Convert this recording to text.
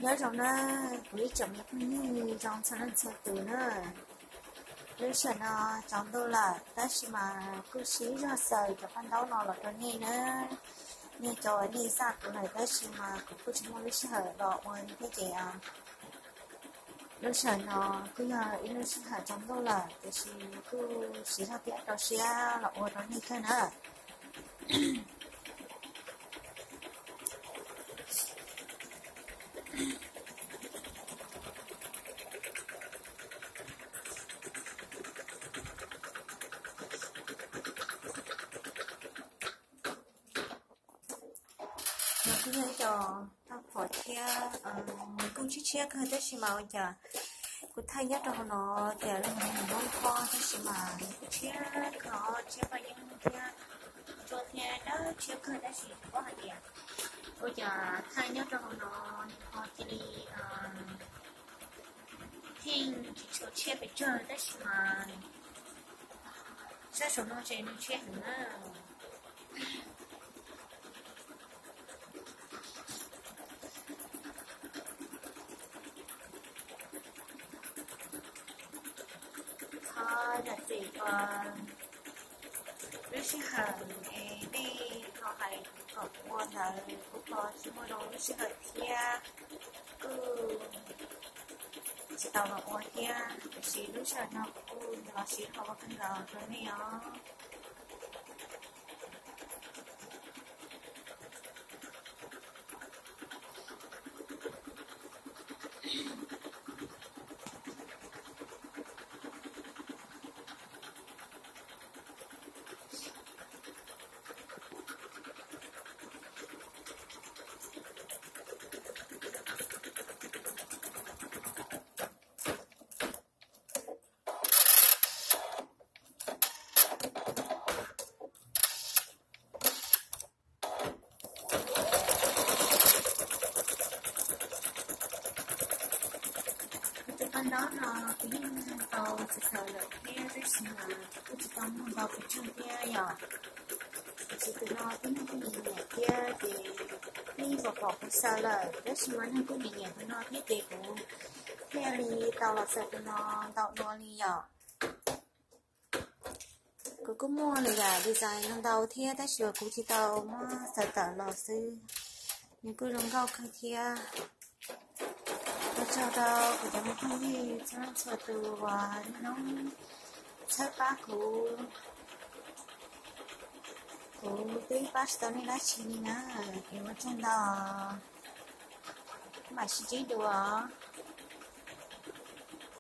Nyob zoo na, kuv ib tsoom me phooj ywg zoo txhua leej txhua tus na. Lub sij hawm no tsaus ntuj lawm tab sis mas kuj siv zog xaws cov paj ntaub no los rau nej na. Nej cov uas nej xav kuv lawm tab sis mas kuv kuj tsis muaj lub sij hawm los ua thiab ces lub sij hawm no kuj yog ib lub sij hawm tsaus ntuj lawm tiam sis kuj siv zog thiab rau siab los ua rau nej kawg na. No kuj yog ib co tau phom thiab, nws kuj tshiab tshiab kawg tab sis mas ua cas kuv thaij nyob rau hauv no ces nws mob nphob tab sis mas nws kuj tshiab kawg, tshiab paj yeeb thiab, ntsuab thiab dawb tshiab kawg tab sis kuv hais tias ua cas thaij nyob rau hauv no nws ho cia li pheej tsis tshua tshiab pes tsawg tab sis mas sab saum no ces nws tshiab heev na. Thov zam txim uas lub sij hawm es nej ho hais kom kuv ua ntawd kuv ho tsis muaj zoo lub sij hawm thiab kuj tsis tau los ua thiab tiam sis lub sij hawm no kuv kuj los siv ho ua kawg nkaus rau nej os. Kuv tus paj ntaub no kuv yeej tau xaws xaws lawm thiab tab sis mas kuj tsis tau muaj ntau pes tsawg thiab yom. Tiam sis tus no tib neeg kuj nyiam nyiam thiab ces yeej pom pom kuv xaws lawm tab sis mas neeg kuj nyiam nyiam tus no thiab ces kuv thiaj li tau los xaws tus no ntau dua li yom. Kuv kuj muaj lwm yam design no ntau thiab tab sis uas kuv tsis tau muab xaws tawm los xwb. Nws kuj zoo nkauj kawg thiab. Ua tsaug rau kuv cov me phooj ywg txhua leej txhua tus uas niaj hnub txhawb pab kuv. Kuv twb pab tsis tau nej dab tsi li na, es ua tsaug ntau. Mam sib ntsib dua.